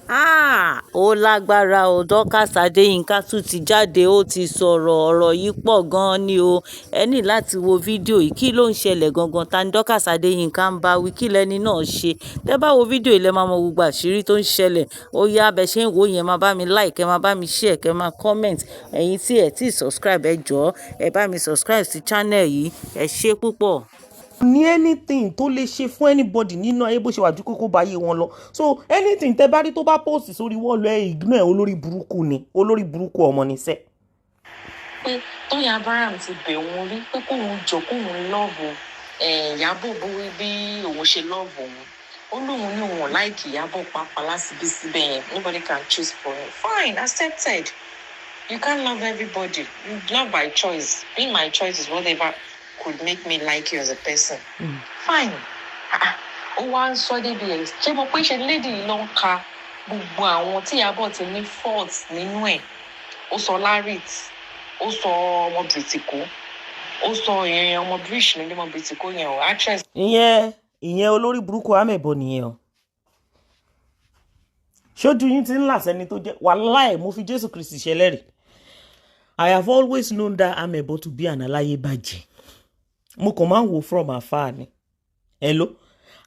Háà! Ó lágbára o. Dorcas Adéyínká tún ti jáde, ó ti sọ̀rọ̀. Ọ̀rọ̀ yìí pọ̀ gan-an ni o. Ẹ ní láti wo fídíò yìí. Kí ló ń ṣẹlẹ̀ gangan? Ta ni Dorcas Adéyínká ń bá wí? Kí lẹni náà ṣe? Tẹ́ bá wo fídíò yìí, lẹ máa mọ gbogbo àṣírí tó ń ṣẹlẹ̀. Ó yá, bẹ ṣe ń wò yẹn, máa bá mi like, ẹ máa bá mi share, kẹ máa comment. Ẹ̀yin tí ẹ ti subscribe, ẹ jọ̀ọ́, ẹ bá mi subscribe sí channel yìí. Ẹ ṣé púpọ̀. Ní anything tó lè ṣe fún anybody nínú ayé, bó ṣe wà ju kókó bá yé wọn lọ. So anything tẹ bá rí tó bá post sórí wall ẹ, ignore ẹ. Olórí burúkú ni, olórí burúkú ọmọ níṣẹ́. Pé Tóyìn Abraham ti bẹ̀ òun rí pé kóun jọ, kóun love Ìyábọ̀ bó bí òun ṣe love òun. Ó lóun ní òun ò like Ìyábọ̀ pàápàá láti bí síbẹ̀ yẹn. Nobody can choose for him. Fine, accepted. You can't love everybody. You love by choice. Being my choice is whatever could make me like you as a person. Fine. Ah, ah. Ó wá ń sọ débi ẹ̀, ṣé mo pé ṣe lady yìí ló ń ka gbogbo àwọn tí Ìyábọ̀ ti ní fault nínú ẹ̀. Ó sọ Larit, ó sọ ọmọ Bìrìtìkó, ó sọ ìyẹn ọmọ British ní ọmọ Bìrìtìkó yẹn o, actress. Ìyẹn olórí burúkú amẹ̀bọ nìyẹn o. Ṣojú yín ti ń là sẹ́ni tó jẹ́. Wàláì, mo fi Jésù Kristi ṣẹlẹ́rìí, I have always known that amẹ̀bọ to be an aláyébàjẹ́. Mo kàn máa ń wò from afar ni. Hello,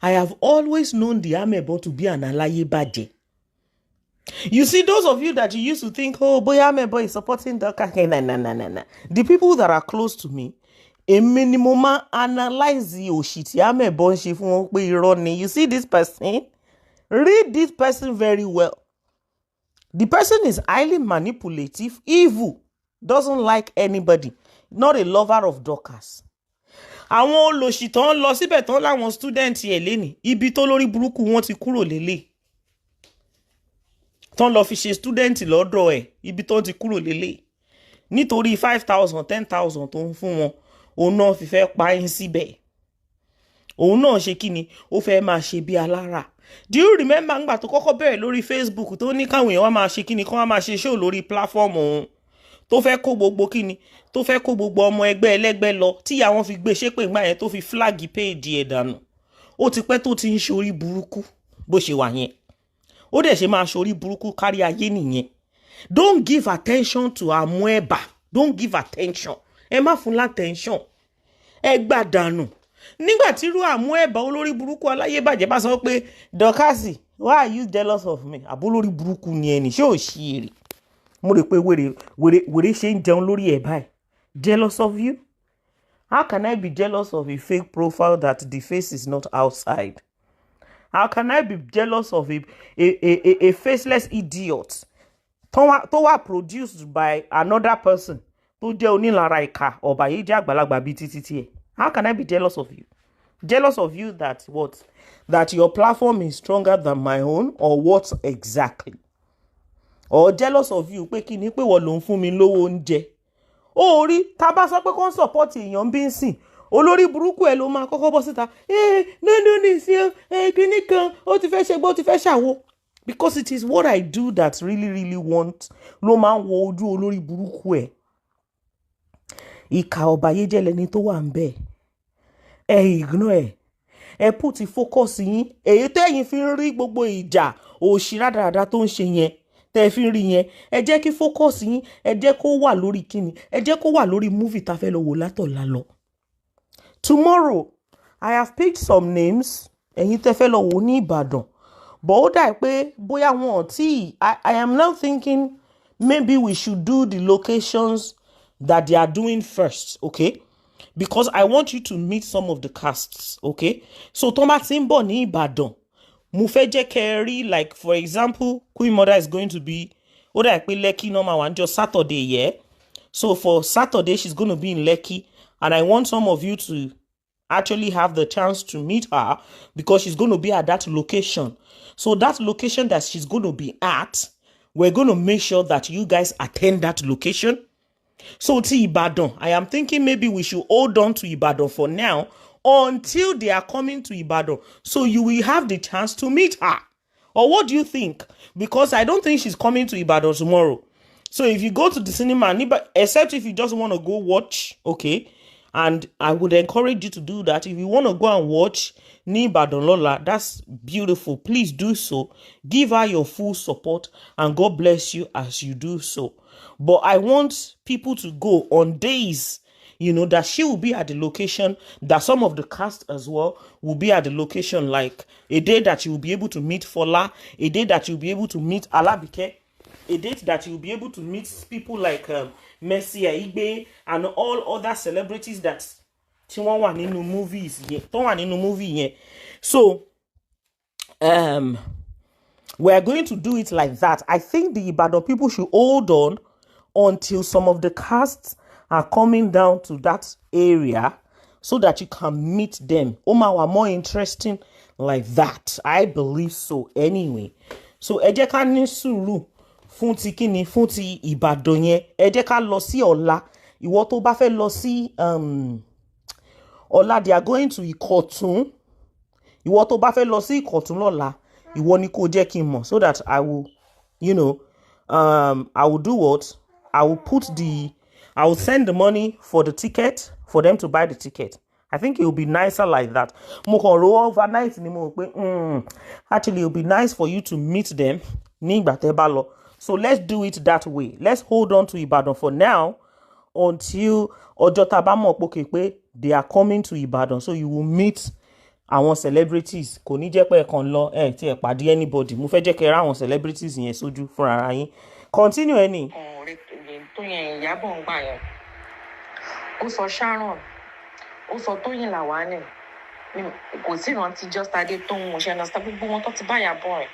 I have always known the amẹ̀bọ to be an aláyébàjẹ́. You see, those of you that you used to think, "Oh, bóyá amẹ̀bọ is supporting Dorcas," na na na na na, the people that are close to me, èmi ni mo máa analyse òṣì tí amẹ̀bọ ń ṣe fún wọn pé irọ́ ni. You see this person, read this person very well. The person is highly manipulative, evil, doesn't like anybody, not a lover of Dorcas. Àwọn olòṣì tó ń lọ síbẹ̀ tán láwọn student ẹ̀ lénìí, ibi tó lórí burúkú wọn ti kúrò lélẹ̀ tán lọ fi ṣe student lọ́dọ̀ ẹ̀, ibi tó ti kúrò lélẹ̀ nítorí 5,000, 10,000 tó ń fún wọn, òun náà fi fẹ́ pa yín síbẹ̀. Òun náà ṣe kí ni, ó fẹ́ máa ṣe bí alára. Do you remember ngbà tó kọ́kọ́ bẹ̀rẹ̀ lórí Facebook, tó ní káwọn èèyàn wá máa ṣe kí ni, kán wá máa ṣe show lórí platform òun, tó fẹ́ kó gbogbo kí ni, tó fẹ́ kó gbogbo ọmọ ẹgbẹ́ ẹlẹ́gbẹ́ lọ, tí àwọn fi gbé ṣépè ńgbà yẹn, tó fi flag page ẹ̀ dànù? Ó ti pẹ́ tó ti ń ṣorí burúkú bó ṣe wà yẹn. Ó dẹ̀ ṣe máa ṣorí burúkú kárí ayé nìyẹn. Don't give attention to amueba. Don't give attention. Ẹ má fún láttention, ẹ gbà dànù. Nígbà tí irú àmúẹ̀bà olórí burúkú aláyébàjẹ́ bá sọ pé, "Dorcas, why are you jealous of me?" Àbólórí burúkú ni ẹni ṣé ò ṣí èrè? Mo rò pé wèrè wèrè wèrè ṣe ń jẹun lórí ẹ̀ báyìí. Jealous of you? How can I be jealous of a fake profile that the face is not outside? How can I be jealous of a faceless idiot tó wà produced by another person, tó jẹ́ onílara, ìka, ọ̀bàyéjẹ́ àgbàlagbà bíi títí tiẹ̀? How can I be jealous of you? Jealous of you that what? That your platform is stronger than my own, or what exactly? Or jealous of you pé kí ni, pé wọ́n ló ń fún mi lówó oúnjẹ? Ó rí, tá a bá sọ pé kó ń support èèyàn bí ń sìn, olórí burúkú ẹ ló máa kọ́kọ́ bọ́ síta. Ẹ nínú nìsín ẹ, kíní kan, ó ti fẹ́ ṣe gbó, ó ti fẹ́ ṣàwo. Because it is what I do that really really want ló máa ń wo ojú olórí burúkú ẹ. Ìkà, ọ̀bàyéjẹ́ lẹni tó wà ń bẹ̀. Ẹ ignore ẹ. Ẹ put focus yín, èyí tẹ́yìn fi ń rí gbogbo ìjà òṣì rádaràda tó ń ṣe yẹn, tẹ́ ẹ fi ń rí yẹn, ẹ jẹ́ kí focus yín, ẹ jẹ́ kó wà lórí kíni, ẹ jẹ́ kó wà lórí movie tá a fẹ́ lọ wò látọ̀la lọ. Tomorrow, I have picked some names. Ẹ̀yin tẹ́ fẹ́ lọ wò ní Ìbàdàn, but ó dà pé bóyá wọn ò tí. I am now thinking maybe we should do the locations that they are doing first, okay? Because I want you to meet some of the casts, okay? So tó bá ti ń bọ̀ ní Ìbàdàn, mo fẹ́ jẹ́ kẹ́ ẹ rí, like for example, Queen Mother is going to be, ó dà pé Lekki náà máa wà níjọ́ Saturday, yeah? So for Saturday, she's going to be in Lekki, and I want some of you to actually have the chance to meet her because she's going to be at that location. So that location that she's going to be at, we're going to make sure that you guys attend that location. So to Ibadan, I am thinking maybe we should hold on to Ibadan for now until they are coming to Ibadan, so you will have the chance to meet her. Or what do you think? Because I don't think she's coming to Ibadan tomorrow. So if you go to the cinema, except if you just want to go watch, okay, And I would encourage you to do that. If you want to go and watch ní Ìbàdàn lọ́la, that's beautiful. Please do so. Give her your full support and God bless you as you do so. But I want people to go on days that she will be at the location, that some of the cast as well will be at the location, like a day that you will be able to meet Fola, a day that you'll be able to meet Alabike, a date that you'll be able to meet people like Mercy Aigbe and all other celebrities that tí wọ́n wà nínú movies yẹn, tó wà nínú movie yẹn. So we are going to do it like that. I think the Ibadan people should hold on until some of the casts are coming down to that area so that you can meet them. Ó máa wà more interesting like that. I believe so anyway. So ẹ jẹ́ ká ní sùúrù fún ti kíni, fún ti Ìbàdàn yẹn. Ẹ jẹ́ ká lọ sí ọ̀la. Ìwọ tó bá fẹ́ lọ sí ọ̀la, they are going to Ìkọ̀tún. Ìwọ tó bá fẹ́ lọ sí Ìkọ̀tún lọ́la, ìwọ ni kó jẹ́ kí n mọ̀ so that I will do what? I will send the money for the ticket for them to buy the ticket. I think it will be nicer like that. Mo kàn ro overnight ni, mo rò pé actually it will be nice for you to meet them ní ìgbà tẹ́ bá lọ. So let's do it that way. Let's hold on to Ibadan for now until ọjọ́ tá a bá mọ̀ pókè pé they are coming to Ibadan, so you will meet àwọn celebrities. Kò ní jẹ́ pé ẹ kàn lọ ẹ tí ẹ pàdé anybody. Mo fẹ́ jẹ́ kẹ́ ẹ rí àwọn celebrities yẹn sójú fúnra ara yín. Continue ẹni. Ọ̀rẹ́ tó yẹn, Ìyábọ̀ ń gbà yẹn, ó sọ Sharon, ó sọ Tóyìn Làwánì, kò sí ìrántí Just Adé tó ń ṣe understand gbogbo wọn tó ti bá Ìyábọ̀ rẹ̀.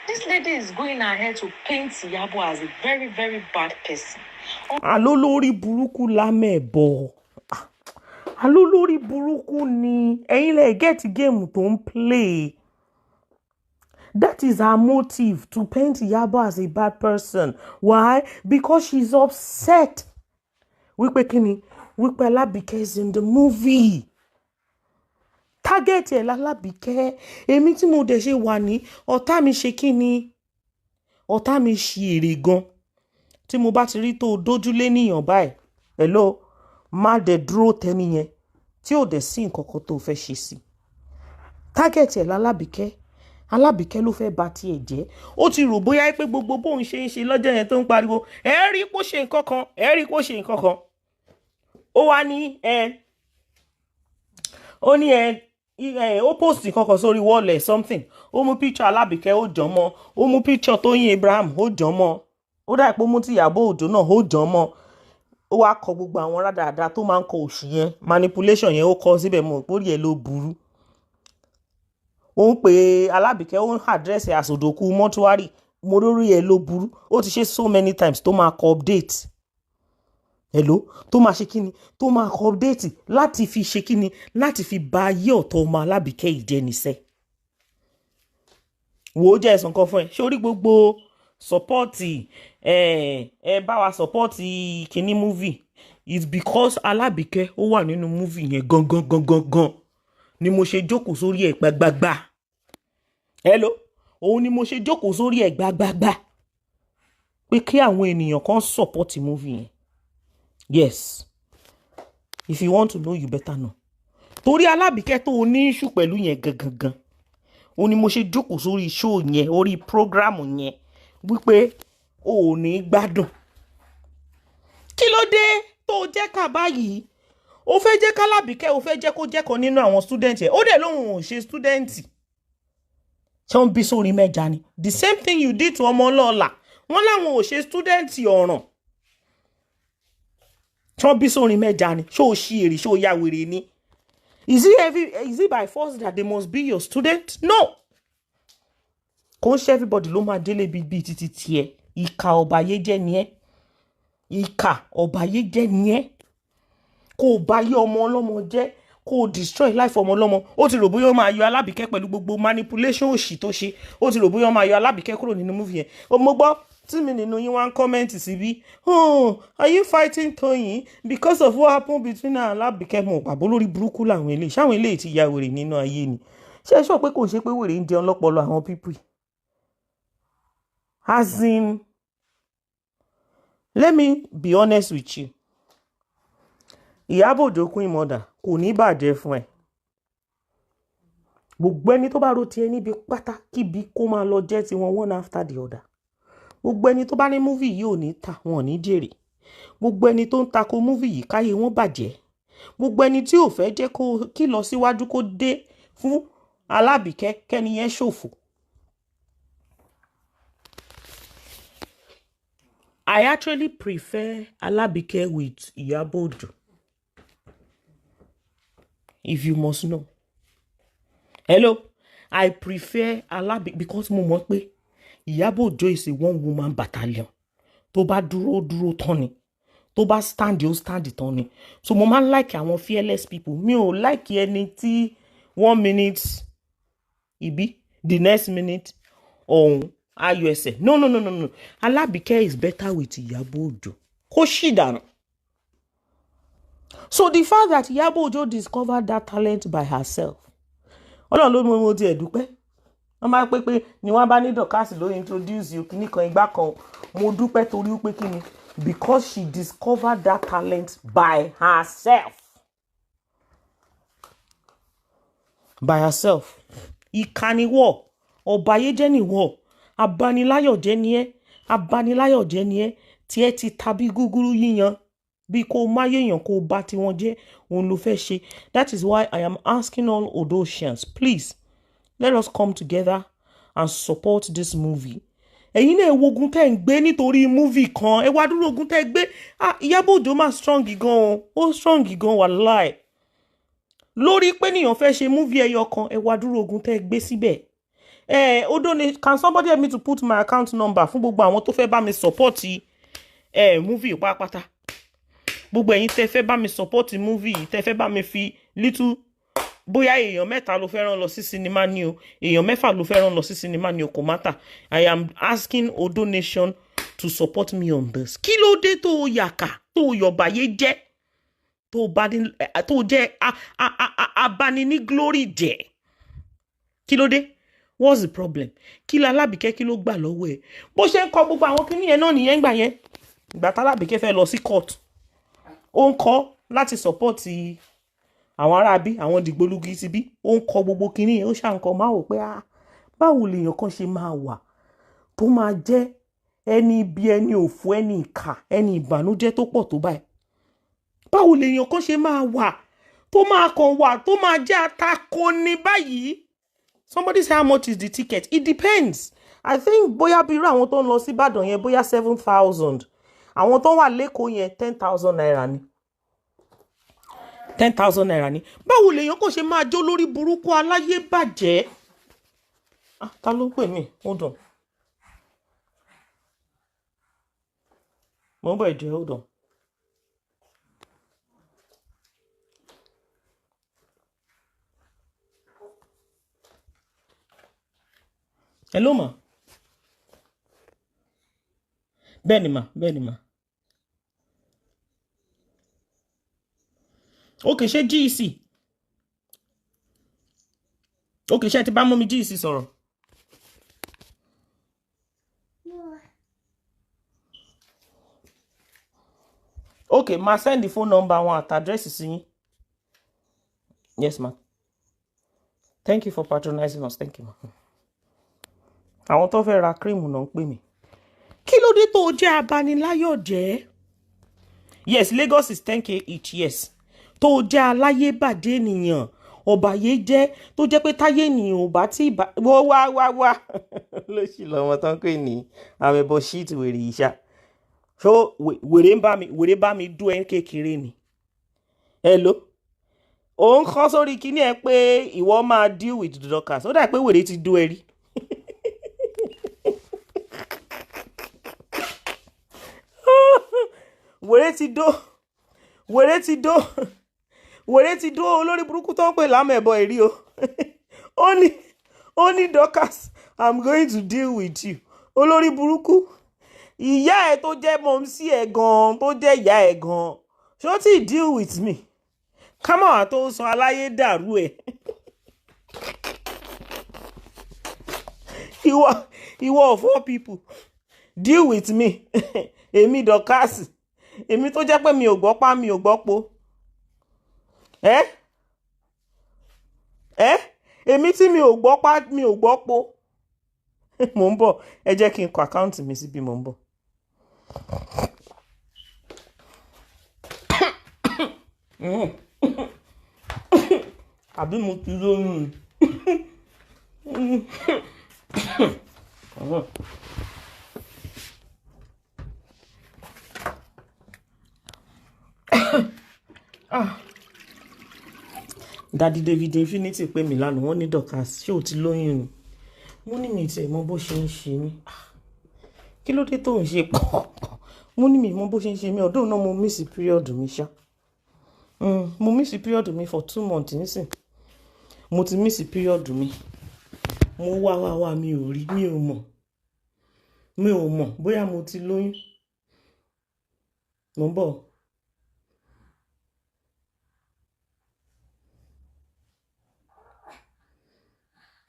This lady is going ahead to paint Ìyábọ̀ as a very, very bad person. Àló lórí burúkú lámẹ̀bọ̀, àló lórí burúkú ni. Ẹ̀yin lẹ get game tó ń play. That is her motive, to paint Iyabo as a bad person. Why? Because she's upset wípé kíni, wípé Alábìkẹ́ is in the movie. Target ẹ̀ lálábìkẹ́. Èmi tí mo dẹ̀ ṣe wà ní ọ̀tá mi ṣe kíni, ọ̀tá mi ṣe èrè gan. Tí mo bá ti rí tó o dójúlé níyàn báyìí, hello, má dẹ̀ dúró tẹ́ni yẹn tí ò dẹ̀ sí nǹkan kan tó fẹ́ ṣe sí. Target ẹ̀ lálábìkẹ́. Alábìkẹ́ ló fẹ́ bà tiẹ̀ jẹ́. Ó ti rò bóyá pé gbogbo bóun ṣe ń ṣe lọ́jọ́ yẹn tó ń pariwo, ẹ rí kó ṣe nǹkan kan, ẹ rí kó ṣe nǹkan kan. Ó wá ní ẹ ó ní ẹ ẹ ó post nǹkan kan sórí wall ẹ̀ something. Ó mú picture Alábìkẹ́, ó jọ mọ́. Ó mú picture Tóyìn Abraham, ó jọ mọ́. Ó dà pé ó mú ti Ìyábọ̀ Òjó náà, ó jọ mọ́. Ó wá kọ gbogbo àwọn rádaràda tó máa ń kọ òṣì yẹn, manipulation yẹn, ó kọ síbẹ̀. Mọ̀ pé orí ẹ̀ ló burú. Ó ń pe Alábìkẹ́, ó ń address àsòdòkú mọ́túárì. Mo lórí ẹ̀ ló burú. Ó ti ṣe so many times tó máa kọ update, hello, tó máa ṣe kíni, tó máa kọ update láti fi ṣe kíni, láti fi ba ayé ọ̀tọ̀ ọmọ Alábìkẹ́ ìjẹnisẹ́. Wò ó, jẹ́ ẹ̀sùn kan fún ẹ. Ṣé orí gbogbo support ẹ, ẹ bá wa support kíní movie is because Alábìkẹ́ ó wà nínú movie yẹn gangan gangan gan ni mo ṣe jókòó sórí ẹ̀ gbagbagba. Hello, òun ni mo ṣe jókòó sórí ẹ̀ gbagbagba pé kí àwọn ènìyàn kan support movie yẹn. Yes, if you want to know, you better know. Torí Alábìkẹ́ tó o ní issue pẹ̀lú yẹn gangan gan, òun ni mo ṣe jókòó sórí show yẹn, orí program yẹn, wípé o ò ní gbádùn. Kí ló dé tó o jẹ́ ká báyìí? O fẹ́ jẹ́ kálábìkẹ́, o fẹ́ jẹ́ kó jẹ́ kan nínú àwọn student ẹ̀. Ó dẹ̀ lóun ò ṣe student. Ṣé wọ́n bí sórí mẹ́ja ni? The same thing you did to ọmọ ọlọ́ọ̀la. Wọ́n láwọn ò ṣe student ọ̀ràn. Ṣé wọ́n bí sórí mẹ́ja ni? Ṣé o ṣí èrè? Ṣé o ya wèrè ni? Is it by force that they must be your student? No, kò ń ṣe everybody ló máa délé bíi títí tiẹ̀. Ìkà ọ̀bàyéjẹ́ ni ẹ́, ìkà ọ̀bàyéjẹ́ ni ẹ́. Kó o bá yé ọmọ ọlọ́mọ jẹ́, kó o destroy life ọmọ ọlọ́mọ. Ó ti rò bóyá ó máa yọ Alábìkẹ́ pẹ̀lú gbogbo manipulation òṣì tó ṣe. Ó ti rò bóyá ó máa yọ Alábìkẹ́ kúrò nínú movie yẹn. Ó mo gbọ́ tí mi nínú yín wá ń comment síbí, "Oh, are you fighting Toyin because of what happened between her and Alábìkẹ́?" Mo pàbó lórí burúkú làwọn eléyìí. Ṣáwọn eléyìí ti ya wèrè nínú ayé ni? Ṣé ẹ sọ pé kò ń ṣe pé wèrè ń jẹun lọ́pọlọ àwọn people? As in, let me be honest with you. Ìyábọ̀ Òjó Queen Mother, kò ní bàjẹ́ fún ẹ. Gbogbo ẹni tó bá ro tiẹ̀ níbi pátá kíbi kó máa lọ jẹ́ tiwọn one after the other. Gbogbo ẹni tó bá ní movie yìí ò ní ta, wọn ò ní jèrè. Gbogbo ẹni tó ń tako movie yìí, káyé wọn bàjẹ́. Gbogbo ẹni tí ò fẹ́ jẹ́ kó kí lọ síwájú kó dé fún Alábìkẹ́, kẹ́ni yẹn ṣòfò. I actually prefer Alábìkẹ́ with Ìyábọ̀ Òjó, if you must know. Hello, I prefer Alábìkẹ́ because mo mọ̀ pé Ìyábọ̀ Òjó is a one woman battalion. Tó bá dúró, dúró tán ni. Tó bá stand, ó stand tán ni. So mo máa ń like àwọn fearless people. Mi ò like ẹni tí one minute ibi, the next minute ọ̀hún ayọ̀ ẹsẹ̀. No, no, no, no, no. Alábìkẹ́ is better with Ìyábọ̀ Òjó. Kó ṣì dànù. So the fact that Ìyábọ̀ Òjó discovered that talent by herself, Ọlọ́run ló mú mo tiẹ̀ dúpẹ́. Wọ́n máa pé pé ni wọ́n bá ní Dorcas ló introduce you kíní kan igbá kan. Mo dúpẹ́ torí pé kí ni, because she discovered that talent by herself. By herself. Ìkànnìwọ̀, ọ̀bàyéjẹ́ nìwọ̀, abaniláyọ̀jẹ́ ni ẹ́, abaniláyọ̀jẹ́ ni ẹ́, tí ẹ ti tàbí gúgúrú yíyan, bí kò máyéèyàn kó bá tiwọn jẹ́, òun ló fẹ́ ṣe. That is why I am asking all Odosians, please, let us come together and support this movie. Ẹ̀yin náà, wo ogun tẹ́ ń gbé nítorí movie kan. Ẹ wá dúró ogun tẹ́ gbé. Ah, Ìyábọ̀ Òjó máa strong gan o, ó strong gan, wàláì. Lórí pé nìyàn fẹ́ ṣe movie ẹyọ kan, ẹ wá dúró ogun tẹ́ gbé síbẹ̀. Ẹ Odo ni, can somebody help me to put my account number fún gbogbo àwọn tó fẹ́ bá mi support ẹ movie pátápátá? Gbogbo ẹ̀yin tẹ́ fẹ́ bá mi support movie yìí, tẹ́ fẹ́ bá mi fi little, bóyá èèyàn mẹ́ta ló fẹ́ rán lọ sí sinimá ni o, èèyàn mẹ́fà ló fẹ́ rán lọ sí sinimá ni o, kò matter. I am asking Odo Nation to support me on this. Kí ló dé tó o yàkà, tó o yọ̀bàyé jẹ́, tó o bá ní tó o jẹ́ abani ní glory jẹ́? Kí ló dé? What's the problem? Kí la Alábìkẹ́, kí ló gbà lọ́wọ́ ẹ̀? Bó ṣe ń kọ gbogbo àwọn kíní yẹn náà nìyẹn. Gbà yẹn, ìgbà tálábìkẹ́ fẹ́ lọ sí court, ó ń kọ́ láti support àwọn aráabí, àwọn dìgbòlugi ti bí. Ó ń kọ gbogbo kíní yẹn, ó ṣàǹkọ. Máa wò pé, ah, báwo lèèyàn kan ṣe máa wà tó máa jẹ́ ẹni ibi, ẹni òfò, ẹni ìkà, ẹni ìbànújẹ́ tó pọ̀ tó báyìí? Báwo lèèyàn kan ṣe máa wà tó máa kàn wà tó máa jẹ́ atakoni báyìí? Somebody say, how much is the ticket? It depends. I think bóyá bí irú àwọn tó ń lọ sí Ìbàdàn yẹn, bóyá 7,000. Àwọn tó wà lẹ́kọ̀ọ́ yẹn, ₦10,000 ni, ₦10,000 ni. Báwo lèèyàn kò ṣe máa jó lórí burúkú aláyé bàjẹ́? Ah, ta ló pè mí? Hold on, mo ń bọ̀, ẹ̀jẹ̀, hold on. Hello ma. Bẹ́ẹ̀ ni ma, bẹ́ẹ̀ ni ma. Ok, ṣé GEC? Ok, ṣé ẹ ti bá mọ́ mi GEC sọ̀rọ̀? Ok, máa send the phone number wọn àti address sí yín. Yes ma, thank you for patronizing us, thank you ma. Àwọn tó fẹ́ ra cream náà ń pè mí. Kí ló dé tó o jẹ́ abaniláyọ̀jẹ́? Yes, Lagos is 10K each. Yes. Tó o jẹ́ aláyébàjẹ́ ènìyàn, ọ̀bàyéjẹ́, tó jẹ́ pé táyé ènìyàn ò bá tí ì bá wọ́n wá wá wá ló sì lọ́mọ tán pè ní àmẹ́bọ̀ shit, wèrè ìṣá. Ṣó wèrè ń bá mi, wèrè bá mi dún ẹ́ kékeré ni. Hello, ò ń kọ́ sórí kíní ẹ pé ìwọ máa deal with the Dorcas. Ó dà pé wèrè ti dún ẹ rí. Wèrè ti dó, wèrè ti dó, wèrè ti dó olórí burúkú tó ń pè lámẹ̀bọ ìrí o. Ó ní, "Dorcas, I'm going to deal with you." Olórí burúkú, ìyá ẹ tó jẹ́ mọ̀mísí ẹ gan-an, tó jẹ́ ìyá ẹ gan-an, ṣó tí deal with me kámọ́ tó sọ aláyé dàrú ẹ? Ìwọ of all people, deal with me? Èmi Dorcas, èmi tó jẹ́ pé mi ò gbọ́ pa, mi ò gbọ́ po. Ẹ ẹ, èmi tí mi ò gbọ́ pa, mi ò gbọ́ po. Mò ń bọ̀, ẹ jẹ́ kí n kọ account mi síbi. Mò ń bọ̀. Àbí mo ti lóyún? Ah. Daddy David Infinity pè mí lánàá, wọ́n ní, "Dorcas, ṣé o ti lóyún ni?" Mo ní mi tiẹ̀ mọ bó ṣe ń ṣe mí. Ah, kí ló dé tó ń ṣe pọ̀? Mo ní mi mọ bó ṣe ń ṣe mí. Ọdún náà mo miss period mi ṣá. Mo miss period mi for 2 months nísìn. Mo ti miss period mi. Mo wá wá wá, mi ò rí. Mi ò mọ̀, mi ò mọ̀ bóyá mo ti lóyún. Mo ń bọ̀.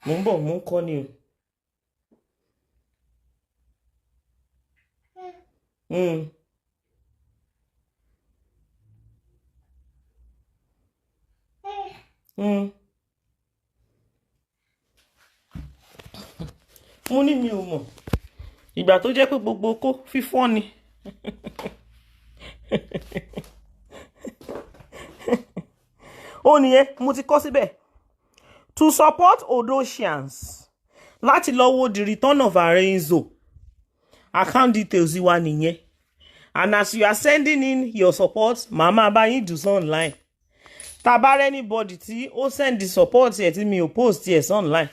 Mo ń bọ̀, mo ń kọ́ ni o. Mo ní mi ò mọ̀. Ìgbà tó jẹ́ pé gbogbo okó fífọ́ ni. Ó nìyẹn, mo ti kọ́ síbẹ̀. To support Odosians láti lọ wo the return of Arinzo, account details wa nìyẹn. And as you are sending in your support, màá bá yín jù sí online. Tá a bá rẹ́ anybody tí ó send the support ẹ̀ tí mi ò post ẹ̀ sí online,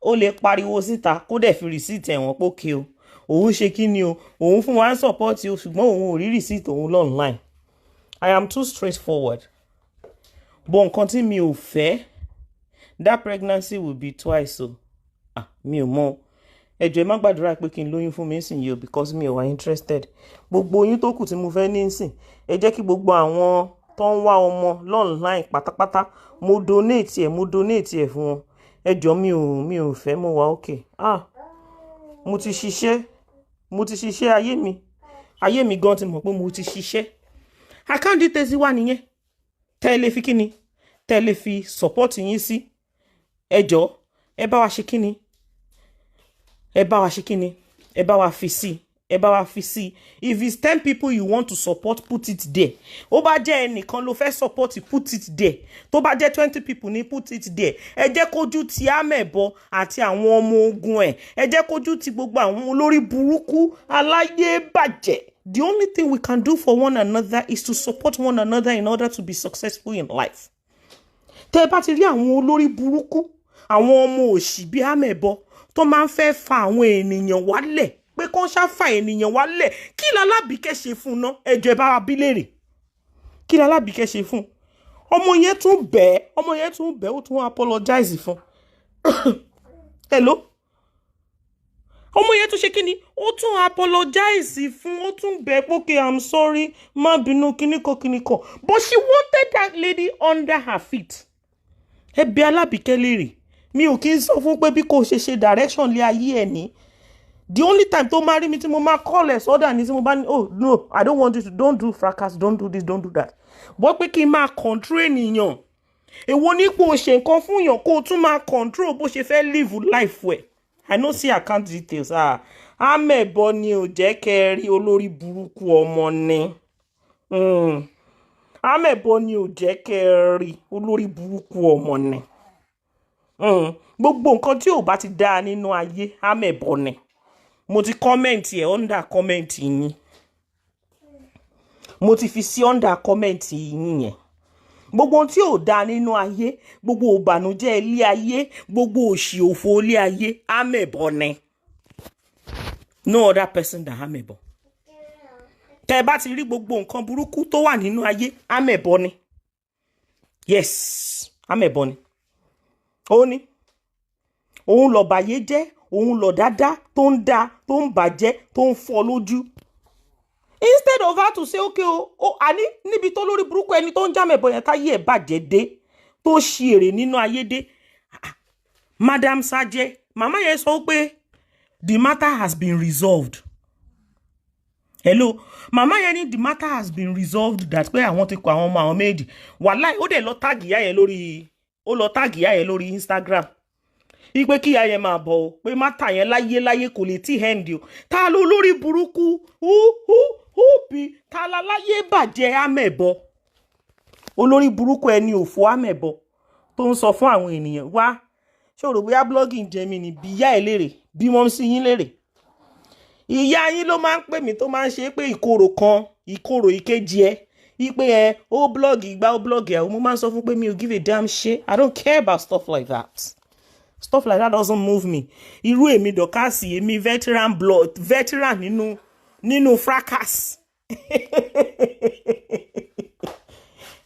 ó lè pariwo síta, kó dẹ̀ fi receipt ẹ̀wọ̀n pókè o. Òun ṣe kí ni o, òun fún wa ń support o, ṣùgbọ́n òun ò rí receipt òun online. I am too straightforward. But nǹkan tí mi ò fẹ́, that pregnancy will be twice o. Ah, mi ò mọ̀. Ẹ jọ̀ọ́, ẹ má gbàdúrà pé kí n lóyún fún mi nísìnyí o, because mi ò wá interested. Gbogbo oyún tó kù tí mo fẹ́ ní nísìn, ẹ jẹ́ kí gbogbo àwọn tó ń wá ọmọ online pátápátá, mo donate ẹ̀, mo donate ẹ̀ fún wọn. Ẹ jọ̀ọ́, mi ò fẹ́. Mo wà okay. Ah, mo ti ṣiṣẹ́, mo ti ṣiṣẹ́ ayé mi. Ayé mi gan ti mọ̀ pé mo ti ṣiṣẹ́. Account details wà nìyẹn. Tẹ́ ẹ lè fi kíni, tẹ́ ẹ lè fi support yín sí. Ẹ jọ̀ọ́, ẹ bá wa ṣe kíni, ẹ bá wa ṣe kíni, ẹ bá wa fi sí, ẹ bá wa fi sí. If it's 10 people you want to support, put it there. Ó bá jẹ́ ẹnìkan ló fẹ́ support, put it there. Tó bá jẹ́ 20 people ní, put it there. Ẹ jẹ́ kójú ti amẹ̀bọ àti àwọn ọmọ ogun ẹ̀. Ẹ jẹ́ kójú ti gbogbo àwọn olórí burúkú aláyé bàjẹ́. The only thing we can do for one another is to support one another in order to be successful in life. Tẹ́ ẹ bá ti rí àwọn olórí burúkú, àwọn ọmọ òṣì bíi amẹ̀bọ tó máa ń fẹ́ fa àwọn ènìyàn wálẹ̀, pé kó ń ṣáfà ènìyàn wálẹ̀, kí lalábìíkẹ́ ṣe fún un ná? Ẹjọ́, ẹ bá wa bí léèrè, kí lalábìíkẹ́ ṣe fún un? Ọmọ yẹn tún bẹ́ẹ̀, ọmọ yẹn tún bẹ́ẹ̀, ó tún apologize fún. Hello, ọmọ yẹn tún ṣe kí ni, ó tún apologize fún, ó tún bẹ́ẹ̀ pé, "Okay, I'm sorry, má bínú," kíníkan kíníkan. But she wanted that lady under her feet. Ẹ bi Alábìíkẹ́ léèrè. Mi ò kí ń sọ fún pé bí kò ṣe ṣe direction lé ayé ẹ̀ ní. The only time tó máa rí mi tí mo máa call ẹ̀ sọ́dà ni tí mo bá ní, "Oh no, I don't want you to, don't do fracas, don't do this, don't do that." Bọ́ pé kí n máa control ènìyàn, èwo ní kó o ṣe nǹkan fún yàn, kó o tún máa control bó ṣe fẹ́ live life ẹ̀? I no see account details. Ah, amẹ̀bọ ni ò jẹ́ kẹ́ ẹ rí, olórí burúkú ọmọ ni. Amẹ̀bọ ni ò jẹ́ kẹ́ ẹ rí, olórí burúkú ọmọ ni. Gbogbo nǹkan tí ò bá ti dáa nínú ayé, amẹ̀bọ ni. Mo ti comment ẹ̀ under comment yín, mo ti fi sí under comment yín yẹn. Gbogbo ohun tí ò dáa nínú ayé, gbogbo ìbànújẹ́ ilé ayé, gbogbo òṣì òfò ilé ayé, amẹ̀bọ ni. No other person than amẹ̀bọ. Tẹ́ ẹ bá ti rí gbogbo nǹkan burúkú tó wà nínú ayé, amẹ̀bọ ni. Yes, amẹ̀bọ ni. Ó ní òun lọ bàyé jẹ́, òun lọ dáadáa tó ń da, tó ń bàjẹ́, tó ń fọ́ lójú. Instead of her to say okay o, o àní níbi tó lórí burúkú ẹni tó ń jámẹ̀bọ yẹn, táyé ẹ̀ bàjẹ́ dé, tó ṣi èrè nínú ayé dé. Madam Sajẹ, màmá yẹn sọ pé the matter has been resolved. Hello, màmá yẹn ní the matter has been resolved, that pé àwọn ti kọ àwọn ọmọ àwọn méjì. Wàláì, ó dẹ̀ lọ tag ìyá yẹn lórí, ó lọ tag ìyá yẹn lórí Instagram ipe kí ìyá yẹn máa bọ̀ o, pé matter yẹn láyé láyé kò lè tí end o. Ta ló lórí burúkú hú hú hú bí ta la láyé bàjẹ́ amẹ̀bọ olórí burúkú ẹni òfò amẹ̀bọ tó ń sọ fún àwọn ènìyàn wá. Ṣé o rò bóyá blogging jẹ mí ni? Bí ìyá ẹ léèrè, bí wọ́n sí yín léèrè. Ìyá yín ló máa ń pè mí tó máa ń ṣe pé ìkorò kan ìkorò ìkejì ẹ ipe ẹ ó blog ìgbà ó blog ẹ. Mo máa ń sọ fún pé mi ò give a damn shit. I don't care about stuff like that. Stuff like that doesn't move me. Irú èmi Dorcas, èmi veteran blog, veteran nínú fracas.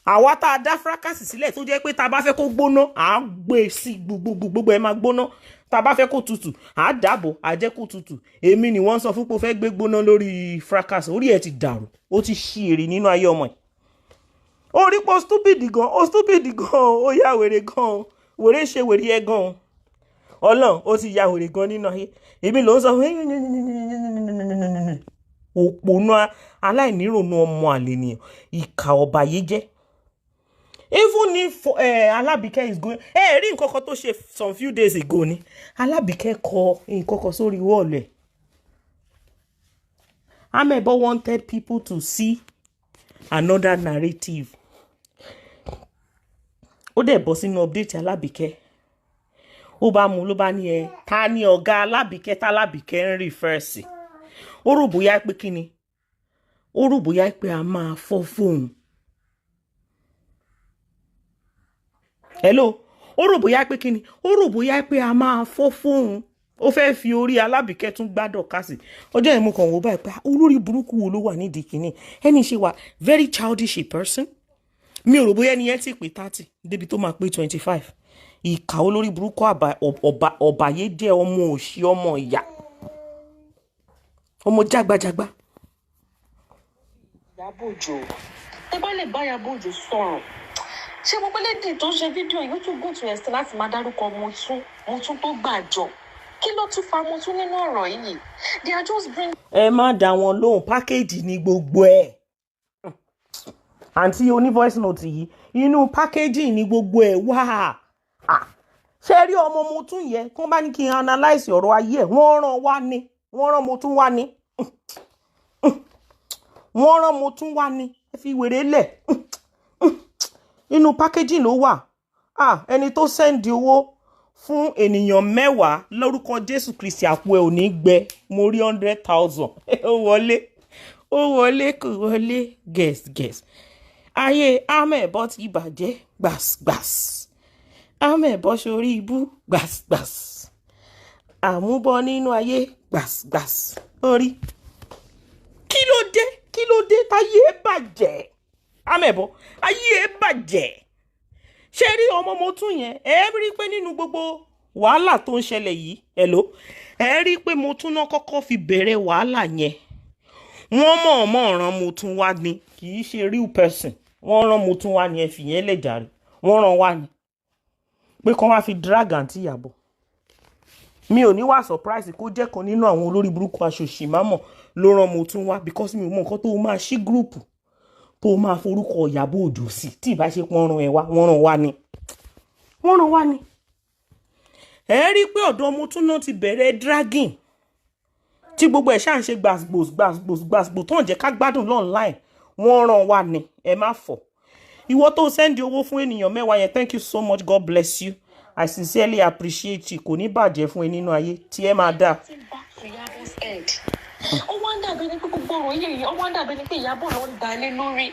Àwa tá a dá fracas sílẹ̀ tó jẹ́ pé tá a bá fẹ́ kó gbóná, à á gbé sí gbogbo gbogbo ẹ̀ máa gbóná. Tá a bá fẹ́ kó tutù, à á dàbò, à á jẹ́ kó tutù. Èmi ni wọ́n sọ fún pé o fẹ́ gbé gbóná lórí fracas. Orí ẹ̀ ti dàrú, ó ti ṣí èrè nínú ayé ọmọ ẹ̀. Orí pọ̀ stupid gan, ó stupid gan, ó yá wèrè gan, wèrè ṣe wèrè ẹ gan. Ọlọ́run, ó ti ya wèrè gan nínú ayé. Èmi ló ń sọ fún òpònú aláìnírònú ọmọ àlè nìyẹn, ìkà ọ̀bàyéjẹ́. Even if Alábìkẹ́ is going, ẹ rí nǹkan kan tó ṣe some few days ago ni Alábìkẹ́ kọ nǹkan kan sórí wall ẹ̀. Amebo wanted people to see another narrative. Ó dẹ̀ bọ́ sínú update Alábìkẹ́, ó bá mú ló bá ní ẹ ta ni ọ̀gá Alábìkẹ́ tálábìkẹ́ ń refer sí. Ó rò bóyá pé kí ni, ó rò bóyá pé a máa fọ́ fóun. Hello, ó rò bóyá pé kí ni, ó rò bóyá pé a máa fọ́ fóun. Ó fẹ́ fi orí Alábìkẹ́ tún gbádọ̀ kásì. Ọjọ́ yẹn mo kàn wò báyìí pé olórí burúkú wo ló wà nídìí kínní ẹni ṣe wà very childish a person. Mi ò rò bóyá ẹni yẹn ti pé 30 débi tó máa pé 25. Ìkà olórí burúkú ọ̀bàyéjẹ́ ọmọ òṣì ọmọ ìyá ọmọ jágbajàgba. Ìyábọ̀ Òjó, tẹ bá lè bá Ìyábọ̀ Òjó sọ̀rọ̀, ṣé gbogbo lady tó ń ṣe fídíò yìí ó tún gùn tún ẹsẹ̀ láti máa dárúkọ Motún tó gbàjọ? Kí ló tún fa Motún nínú ọ̀rọ̀ yìí? They are just bring. Ẹ má dá wọn lóhùn, pákéjì ní gbogbo ẹ̀. Àǹtí oní voice note yìí, inú pákéjì ní gbogbo ẹ̀ wà. Ṣé rí ọmọ Motún yẹn, kí wọ́n bá ní kí n analyse ọ̀rọ̀ ayé ẹ̀, wọ́n rán wá ní, wọ́n rán Motún wá ní, wọ́n rán Motún wá ní. Ẹ fi wèrè lẹ̀, inú packaging ló wà. Ẹni tó send owó fún ènìyàn 10 lórúkọ Jésù Kristi, àpò ẹ̀ ò ní gbẹ. Mo rí 100,000. Ó wọlé, ó wọlé, kò wọlé. Guess guess. Ayé amẹ̀bọ ti bàjẹ́ gbàsgbàs, amẹ̀bọ sórí ibú gbàsgbàs, àmúbọ nínú ayé gbàsgbàs. Orí kí ló dé, kí ló dé táyé ẹ bàjẹ́? Amẹ̀bọ, ayé ẹ bàjẹ́. Ṣé rí ọmọ Motún yẹn, ẹ rí pé nínú gbogbo wàhálà tó ń ṣẹlẹ̀ yìí, hello, ẹ rí pé Motún náà kọ́kọ́ fi bẹ̀rẹ̀ wàhálà yẹn. Wọ́n mọ̀ọ́mọ̀ rán Motún wá ni, kì í ṣe real person. Wọ́n rán Motún wá ni, ẹ fi yẹn lè jàre. Wọ́n rán wá ni pé kán wá fi drag àǹtí Ìyábọ̀. Mi ò ní wá surprise kó jẹ́ kan nínú àwọn olórí burúkú aṣòṣì mámọ̀ ló rán Motún wá, because mi ò mọ nǹkan tó máa ṣí group tó máa forúkọ Ìyábọ̀ Òjó sí tí ìbá ṣe wọ́n rán ẹ wá. Wọ́n rán wá ni, wọ́n rán wá ni. Ẹ rí i pé ọ̀dọ̀ Motún náà ti bẹ̀rẹ̀ dragging tí gbogbo ẹ̀ ṣáà ń ṣe gbàgbòs gbàgbòs gbàgbò tó ń jẹ́ ká gbádùn online. Wọ́n rán wá ni, ẹ má fọ̀. Ìwọ tó send owó fún ènìyàn 10 yẹn, thank you so much, God bless you, I sincerely appreciate you. Kò ní bàjẹ́ fún ẹ nínú ayé tí ẹ máa dáa. Back to Ìyábọ̀'s head. Ó wá ń dàbí ní pé gbogbo ọ̀rọ̀ yìí, ó wá ń dàbí ní pé Ìyábọ̀ ló ń da ilé lórí.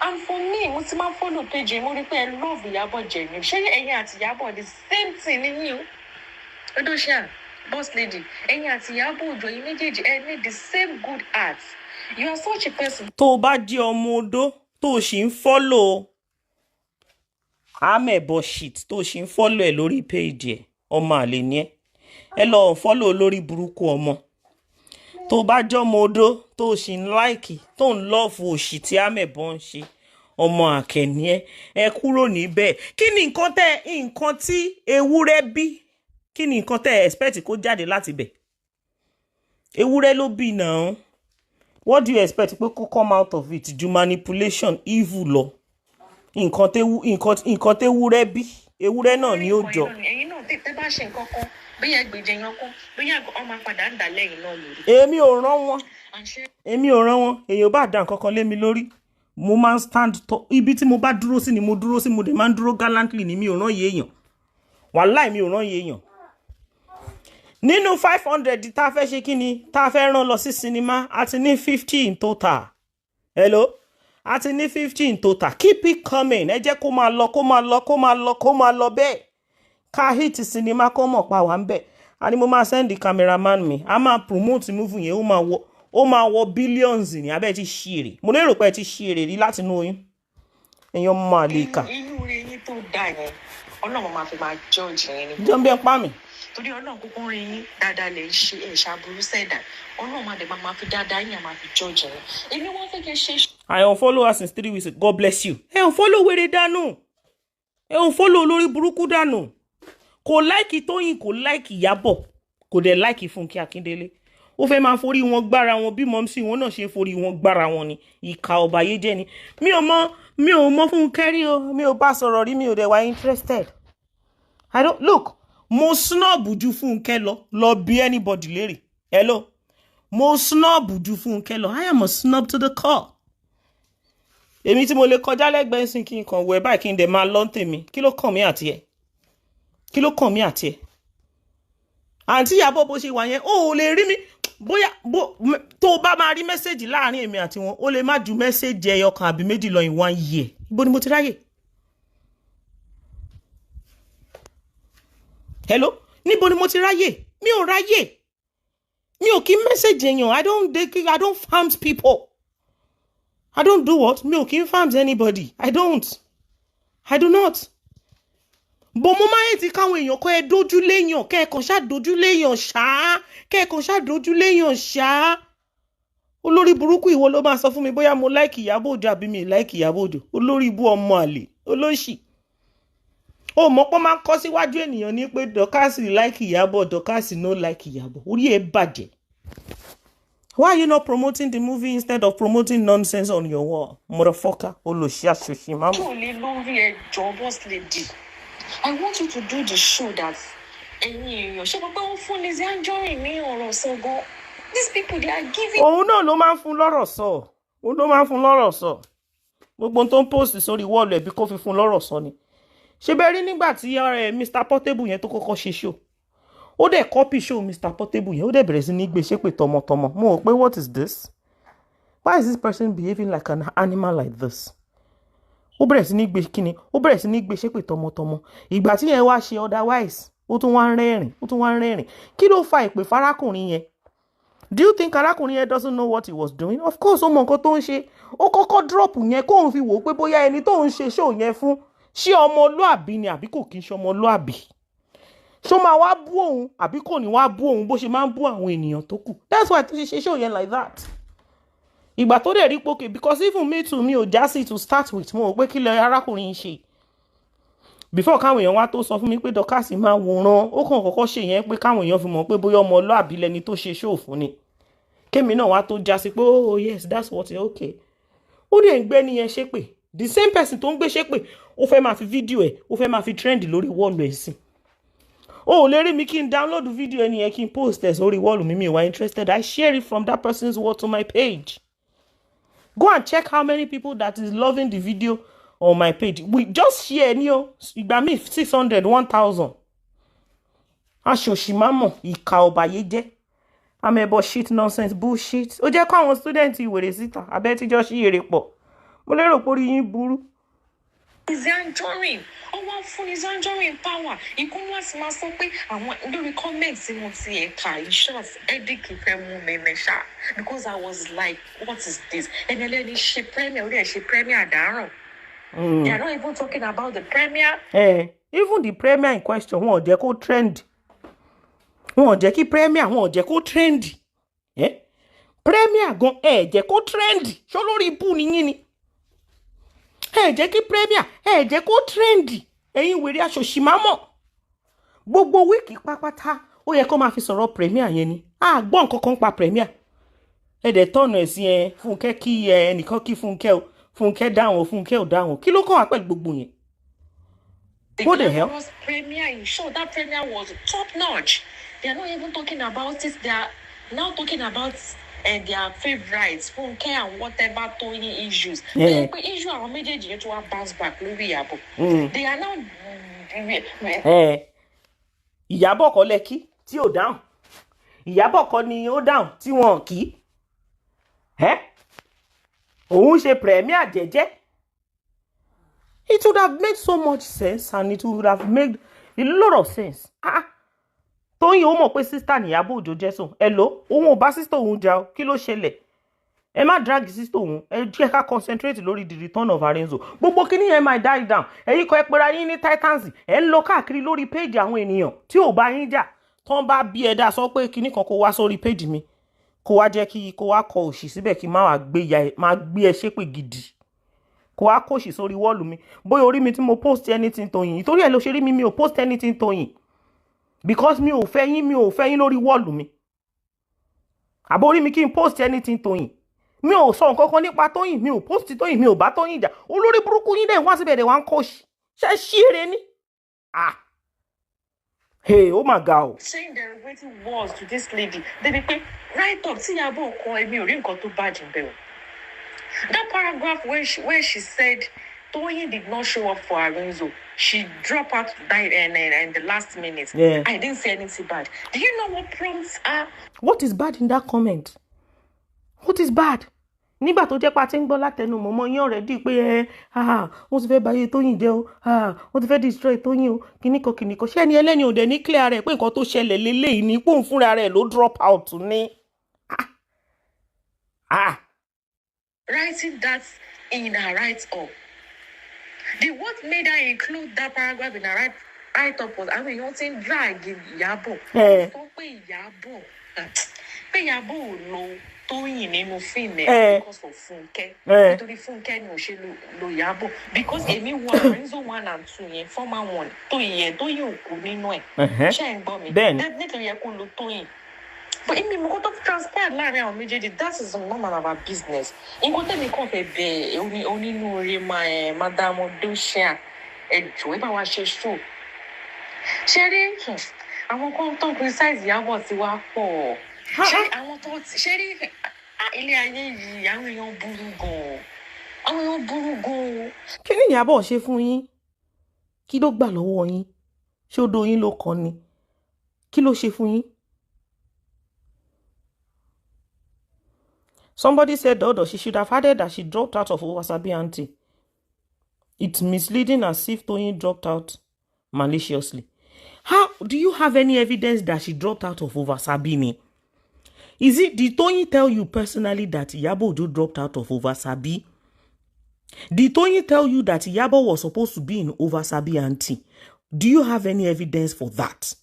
And for me, mo ti máa ń follow page yìí, mo rí pé ẹ love Ìyábọ̀ genuine. Ṣé ẹ̀yin àti Ìyábọ̀ the same thing ní yín o? Odosha, boss lady, ẹ̀yin àti Ìyábọ̀ Òjó yín méjèèjì, ẹ ní the same good heart. You are such a person. Tó o bá jẹ́ ọmọ odó tó o sì ń follow amẹ̀bọ shit, tó o sì ń follow ẹ̀ lórí page ẹ̀, ọmọ àlè ni ẹ́. Ẹ lọ follow lórí burúkú ọmọ. Tó o bá jẹ́ ọmọ odó tó o sì ń like, tó ń love òṣì tí amẹ̀bọ ń ṣe, ọmọ àkẹ́ni ẹ. Ẹ kúrò níbẹ̀. Kí ni nǹkan tẹ́, nǹkan tí ewúrẹ́ bí, kí ni nǹkan tẹ́ expect kó jáde láti bẹ̀? Ewúrẹ́ ló bí náà. What do you expect pé kó come out of it ju manipulation, evil lọ? Nǹkan tẹ́wú, nǹkan tẹ́wúrẹ́ bí ewúrẹ́ náà ni ó jọ. Ẹ̀yin náà, tẹ́ bá ṣe nǹkan kan, bóyá gbèjẹ yan kan, bóyá ọmọ padà ń dà lẹ́yìn náà lórí. Èmi ò rán wọn. Àṣẹ. Èmi ò rán wọn. Èèyàn bá dá nǹkan kan lé mi lórí, mo máa ń stand to ibi tí mo bá dúró sí ni mo dúró sí. Mo dẹ̀ máa ń dúró gallantly ni. Mi ò rán iye èèyàn, wàláì, mi ò rán iye èèyàn. Nínú 500 tá a fẹ́ ṣe, kí ni tá a fẹ́ rán lọ sí sinimá, a ti ní 50 in total. Hello, a ti ní 50 in total. Keep it coming. Ẹ jẹ́ kó máa lọ, kó máa lọ, kó máa lọ, kó máa lọ bẹ́ẹ̀. Ká hit sinimá, kó mọ̀ pa wà ń bẹ̀. A ní mo máa send cameraman mi, a máa promote movie yẹn. Ó máa wọ billions ní abẹ́. Ti ṣí èrè, mo lérò pé ẹ ti ṣí èrè rí látinú oyún. Èèyàn máa lè kà. Inú rẹ yín tó dáa yẹn, Ọlọ́run máa fi máa judge yín ni. Jọ́ ń bẹ́ pa mi. Torí Ọlọ́run kúkú ń rí yín dáadáa lè ṣe, ẹ̀ ṣàbùrú sẹ̀dá. Ọlọ́run máa dẹ̀ máa fi dáadáa yín, máa fi judge yín. Èmi wọ́n fẹ́ kẹ́ ṣe. I unfollow her since 3 weeks. God bless you. Ẹ unfollow wèrè dànù, ẹ unfollow olórí burúkú dànù. Kò like Tóyìn, kò like Ìyábọ̀, kò dẹ̀ like Fúnkẹ́ Akíndélé. Ó fẹ́ máa forí wọn gbára wọn bí mọ́mísì wọn náà ṣe forí wọn gbára wọn ni. Ìka ọ̀bàyéjẹ́ ni. Mi ò mọ Fúnkẹ́ rí o, mi ò bá sọ̀rọ̀ rí, mi ò dẹ̀ wá interested. I don't look. Mo snob ju Fúnkẹ́ lọ. Lọ bí anybody léèrè. Hello, mo snob ju Fúnkẹ́ lọ. I am a snob to the core. Èmi tí mo lè kọjá lẹ́gbẹ̀ẹ́ sí, kí n kàn wẹ̀ báyìí, kí n dẹ̀ máa lọ́ tèmi. Kí ló kàn mí àti ẹ̀? Kí ló kàn mí àti ẹ̀? Àǹtí Ìyábọ̀, bó ṣe wà yẹn, ó ò lè rí mi. Bóyá tó o bá máa rí message láàrin èmi àti wọn, ó lè má ju message ẹyọ kan àbí méjì lọ in one year. Ibo ni mo ti ráyè? Hello, níbo ni mo ti ráyè? Mi ò ráyè, mi ò kí message èèyàn. I don't farms people. I don't do what? Mi ò kí ń farms anybody. I don't, I do not. Bò mo máa ń ti káwọn èèyàn kọ́ ẹ dójú léèyàn, kẹ́ẹ̀kan ṣáà dójú léèyàn ṣáá, kẹ́ẹ̀kan ṣáà dójú léèyàn ṣáá. Olórí burúkú, ìwọ ló máa sọ fún mi bóyá mo like Ìyábọ̀ Òjó àbí mi like Ìyábọ̀ Òjó? Olórí ibú, ọmọ àlè, olóṣì. Ó mọ̀ pé máa ń kọ́ síwájú ènìyàn ní pé Dorcas like Ìyábọ̀, Dorcas no like Ìyábọ̀. Orí ẹ̀ bàjẹ́. Why are you not promoting the movie instead of promoting nonsense on your wall, motherfucker? Olóṣì, aṣòṣì máa Ṣó lè lórí ẹjọ́, boss lady? I want you to do the show that ẹ̀yin èèyàn ṣé gbogbo ń fún Lizzy Anjorin ní ọ̀rọ̀ sọ gan. These people, they are giving. Òun náà ló máa ń fún lọ́rọ̀ sọ, òun ló máa ń fún lọ́rọ̀ sọ. Gbogbo ohun tó ń post sórí wall ẹ̀, bí kò fi fún lọ́rọ̀ sọ ni. Ṣé bẹ́ẹ̀ rí nígbà tí Mr Portable yẹn tó kọ́kọ́ ṣe show, ó dẹ̀ copy show Mr Portable yẹn, ó dẹ̀ bẹ̀rẹ̀ sí ní gbé ṣépè tọmọtọmọ. Mo rò pé, what is this? Why is this person behaving like an animal like this? Ó bẹ̀rẹ̀ sí ní gbé kíni, ó bẹ̀rẹ̀ sí ní gbé ṣépè tọmọtọmọ. Ìgbà tí yẹn wá ṣe otherwise, ó tún wá ń rẹ́rìn, ó tún wá ń rẹ́rìn. Kí ló fa ìpè farákùnrin yẹn? Do you think arákùnrin yẹn doesn't know what he was doing? Of course ó mọ nǹkan tó ń ṣe. Ó kọ́kọ́ drop yẹn kóun fi wò ó pé bóyá ẹni tó ń ṣe show yẹn fún, ṣé ọmọlúàbí ni àbí kò kí ń ṣe ọmọlúàbí, ṣó máa wá bú òun àbí kò ní wá bú òun bó ṣe máa ń bú àwọn ènìyàn tó kù. That's why tó ṣe ṣe show yẹn like that. Ìgbà tó dẹ̀ rí pókè, because even me too, mi ò já sí to start with. Mo rò pé kí lẹ arákùnrin yìí ṣe before káwọn èèyàn wá tó sọ fún mi pé Dorcas máa wòran. Ó kàn kọ́kọ́ ṣe yẹn pé káwọn èèyàn fi mọ̀ pé bóyá ọmọlúàbí lẹni tó ṣe show fún ni, kémi náà wá tó já sí pé, oh yes, that's what it, okay. Ó dẹ̀ ń gbé nìyẹn ṣépè. The same person tó ń gbé ṣépè, ó fẹ́ máa fi fídíò ẹ̀, ó fẹ́ máa fi trend lórí wall ẹ̀ sí. O ò lè rí mi kí n download fídíò ẹni yẹn, kí n post ẹ̀ sórí wall mi. Mi wá interested. I share it from that person's wall to my page. Go and check how many people that is loving the video on my page. We just share ní o. Ìgbà míì, 600, 1,000. Aṣòṣìmámọ̀, ìkà ọ̀bàyéjẹ́, amẹ̀bọ̀, shit, nonsense, bullshit. Ó jẹ́ kó àwọn student ìwèrè síta abẹ́ tíjọ́ sí èrè pọ̀. Mo lérò pé orí yín burú. Lizzy Anjorin, ó wá fún Lizzy Anjorin power ikú. Wọn sì máa sọ pé àwọn lórí comment tí mo ti ẹ̀ka, in short, headache fẹ́ mú mi ní ṣá, because I was like, what is this? Ẹni ẹlẹ́ni ṣe premiere, orí ẹ̀ ṣe premiere àdáràn. They are not even talking about the premiere. Even the premiere in question, wọn ò jẹ́ kó trend. Wọn ò jẹ́ kí premiere, wọn ò jẹ́ kó trend. Premiere gan, ẹ jẹ́ kó trend. Ṣó lórí ibú ni yín ni? Ẹ jẹ́ kí premiere, ẹ jẹ́ kó trend. Ẹ̀yin wèrè, aṣòṣì mámọ̀. Gbogbo week pápátá, ó yẹ kó máa fi sọ̀rọ̀ premiere yẹn ni. A gbọ́ nǹkan kan pa premiere. Ẹ dẹ̀ tọ̀nà ẹ̀ sí ẹ Fúnkẹ́ kí ẹ ẹnìkan kí Fúnkẹ́ o, Fúnkẹ́ dáhùn o, Fúnkẹ́ ò dáhùn o. Kí ló kàn wá pẹ̀lú gbogbo yẹn? The What the hell? glamorous premiere in show, that premiere was top notch. They are not even talking about it. They are now talking about their favorites, Funke and whatever Toyin issues. Yeah. Pé issue àwọn méjèèjì yẹn tó wá bounce back lórí Ìyábọ̀. They are now Ẹ Ìyábọ̀ kọ́ lẹ́kí tí ò dáhùn, Ìyábọ̀ kọ́ ni ó dáhùn tí wọn kì í. Ẹ òun ṣe premiere jẹ́jẹ́. It would have made so much sense and it would have made a lot of sense. Ah, Tóyìn ó mọ̀ pé sister ni Ìyábọ̀ Òjó jẹ́ sùn. Ẹ ló òun ò bá sister òun jà o, kí ló ṣẹlẹ̀? Ẹ má drag sister òun, ẹ jẹ́ ká concentrate lórí the return of Arinzo. Gbogbo kíní yẹn máa die down. Ẹ̀yin kọ́ ẹ pera yín ní Titans, ẹ ń lọ káàkiri lórí page àwọn ènìyàn tí ò bá yín jà. Tán bá bí ẹ dá sọ pé kíní kan kó wá sórí page mi, kó wá jẹ́ kí kó wá kọ òṣì síbẹ̀ kí má wàá gbé ya ẹ, má gbé ẹ ṣépè gidi, kó wá kòṣì sórí wall mi. Bóyá orí mi tí mo post anything Tóyìn, ìtorí ẹ ló ṣe rí mi, mi ò post anything Tóyìn because mi ò fẹ́ yín, mi ò fẹ́ yín lórí wall mi. Àbó orí mi kí n post anything Tóyìn, mi ò sọ nǹkan kan nípa Tóyìn, mi ò post Tóyìn, mi ò bá Tóyìn jà. Olórí burúkú yín dẹ̀ wá síbẹ̀ dẹ̀ wá ń kọ́ṣì ṣe ṣí eré ni. Ah, hey, ó mà ga o. Saying derogatory words to this lady. Débi pé write up tí Ìyábọ̀ kọ, èmi ò rí nǹkan tó bad níbẹ̀ o. That paragraph where she said Toyin did not show up for Arinzo, she dropped out died and the last minute. I didn't say anything bad. Do you know what prompts her? What is bad in that comment? What is bad? Nígbà tó jẹ́ pé a ti ń gbọ́ látẹnu mọ̀mọ́ yín already pé ẹ ah, wọ́n ti fẹ́ báyé Tóyìn jẹ́ o, ah, wọ́n ti fẹ́ destroy Tóyìn o, kìnnìkan kìnnìkan. Ṣé ẹni ẹlẹ́ni ò dẹ̀ ní clear rẹ̀ pé nǹkan tó ṣẹlẹ̀ leléyìí ni pòun fúnra rẹ̀ ló drop out ní? Ah, ah. Writing that in her write up. The what made her include that paragraph in her write up was àwọn èèyàn ti ń drag Ìyábọ̀. Sọ pé Ìyábọ̀ ò lo Tóyìn nínú fíìmù ẹ̀ because of Fúnkẹ́. Nítorí Fúnkẹ́ ni ò ṣe lo Ìyábọ̀. Because èmi wo Arinzo 1 and 2 yẹn, former one, Tóyìn yẹn, Tóyìn ò kú nínú ẹ̀. Ṣé ẹ̀ ń gbọ́ mi? Bẹ́ẹ̀ni. Nítorí yẹ kó lo Tóyìn. But èmi mo kó tó transpire láàrin àwọn méjèèjì, that is none of our business. Nǹkan tẹ̀mí kàn fẹ́ bẹ̀ onínúure máa ẹ̀ Madam Doshia, ẹ jọ̀ọ́, ẹ bá wa ṣe show. Ṣe rí àwọn kan tó ń criticize Ìyábọ̀ tí wàá pọ̀. Ṣé àwọn tó ti ṣe rí ilé ayé yìí, àwọn èèyàn burú gan-an. Àwọn èèyàn burú gan-an. Kí ni Ìyábọ̀ ṣe fún yín? Kí ló gbà lọ́wọ́ yín? Ṣé ó do yín ló kàn ni? Kí ló ṣe fún yín? Somebody said, Dodo, she should have added that she dropped out of Oversabi Aunty. It's misleading as if Toyin dropped out maliciously. How do you have any evidence that she dropped out of Oversabi ni? Is it, did Toyin tell you personally that Iyabo Ojo dropped out of Oversabi? Did Toyin tell you that Iyabo was supposed to be in Oversabi Aunty? Do you have any evidence for that?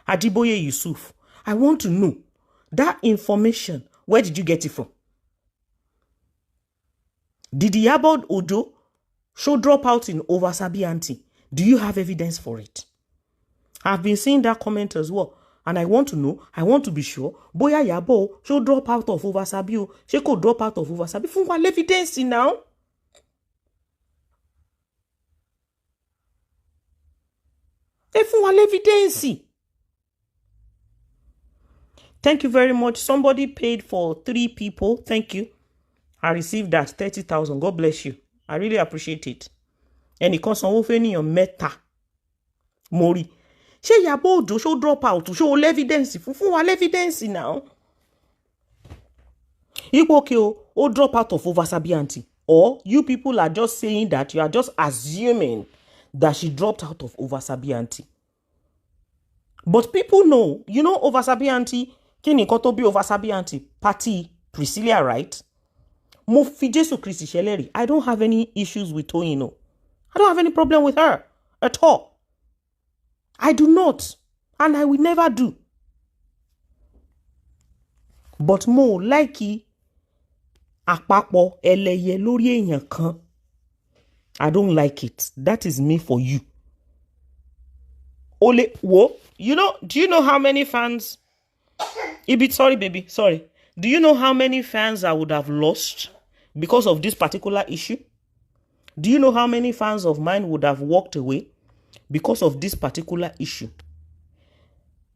Ajiboye Yusuf, I want to know that information. Where did you get it from? Did Iyabo Ojo show drop out in Oversabi Aunty? Do you have evidence for it? I've been seeing that comment as well. And I want to know, I want to be sure, bóyá Iyabo ṣó drop out of Oversabi o, ṣé kò drop out of Oversabi? Fún wa evidence now. Ẹ fún wa evidence. Thank you very much. Somebody paid for 3 people. Thank you. I received that 30,000. God bless you. I really appreciate it. Ẹnìkan sanwó fẹ́nìyàn mẹ́ta. Mo rí. Ṣé Ìyábọ̀ Òjó ṣó drop out? Ṣó o lẹ́fídẹ́ǹsì fún fún wa lẹ́fídẹ́ǹsì now? Ipò òkè o, ó drop out of Oversabi Aunty. Or you people are just saying that, you are just assuming that she dropped out of Oversabi Aunty. But people know, you know Oversabi Aunty, kí ni nǹkan tó bí Oversabi Aunty? Party Priscilla, right? Mo fi Jésù Kristi ṣẹlẹ́rìí. I don't have any issues with Toyin, no. I don't have any problem with her at all. I do not, and I will never do. But mo like àpapọ̀ ẹlẹ́yẹ lórí èèyàn kan. I don't like it. That is me for you. O lè wo, you know, do you know how many fans ibi, sorry baby, sorry, do you know how many fans I would have lost because of this particular issue? Do you know how many fans of mine would have walked away because of this particular issue?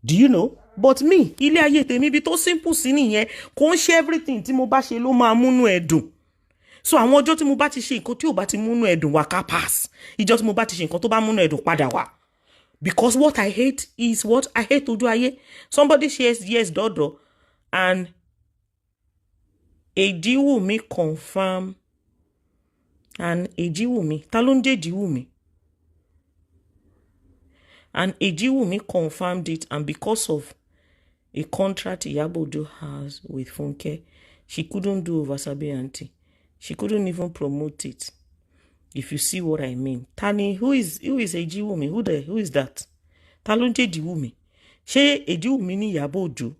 Do you know? But me, ilé ayé tèmi ibi tó simple sí nìyẹn. Kò ń ṣe everything tí mo bá ṣe ló máa múnú ẹ dùn. So àwọn ọjọ́ tí mo bá ti ṣe nǹkan tí ò bá ti múnú ẹ dùn, wá ká pass. Ìjọ́ tí mo bá ti ṣe nǹkan tó bá múnú ẹ dùn, padà wá. Because what I hate is what I hate, ojú ayé. Somebody shares, yes, dọ́dọ̀ and Èjìwùmí confirm and Èjìwùmí, ta ló ń jẹ́ Èjìwùmí? And Ejiwumi confirmed it, and because of a contract Iyabo Ojo has with Funke, she couldn't do Oversabi Aunty. She couldn't even promote it. If you see what I mean. Tani, who is Ejiwumi? Who is that? Ta ló ń jẹ́ Ejiwumi? Ṣé Ejiwumi ní Iyabo Ojo?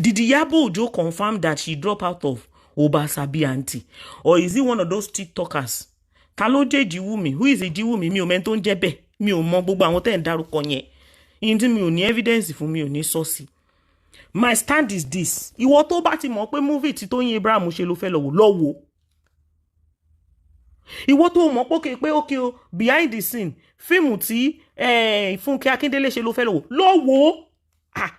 Did Iyabo Ojo confirm that she dropped out of Oversabi Aunty? Or is he one of those TikTokers? Ta ló jẹ́ Èjìwùmí? Who is Èjìwùmí? Mi ò mẹ́ni tó ń jẹ́ bẹ́ẹ̀. Mi ò mọ gbogbo àwọn tẹ́ ń dárúkọ yẹn. Ìyẹn tí mi ò ní evidence fún, mi ò ní sọ sí. My stand is this: ìwọ tó bá ti mọ̀ pé movie tí Tóyìn Abraham ṣe ló fẹ́ lọ wò, lọ wò. Ìwọ tó mọ̀ pé pé okay o, behind the scene fíìmù tí Fúnkẹ́ Akíndélé ṣe ló fẹ́ lọ wò, lọ wò. Ah,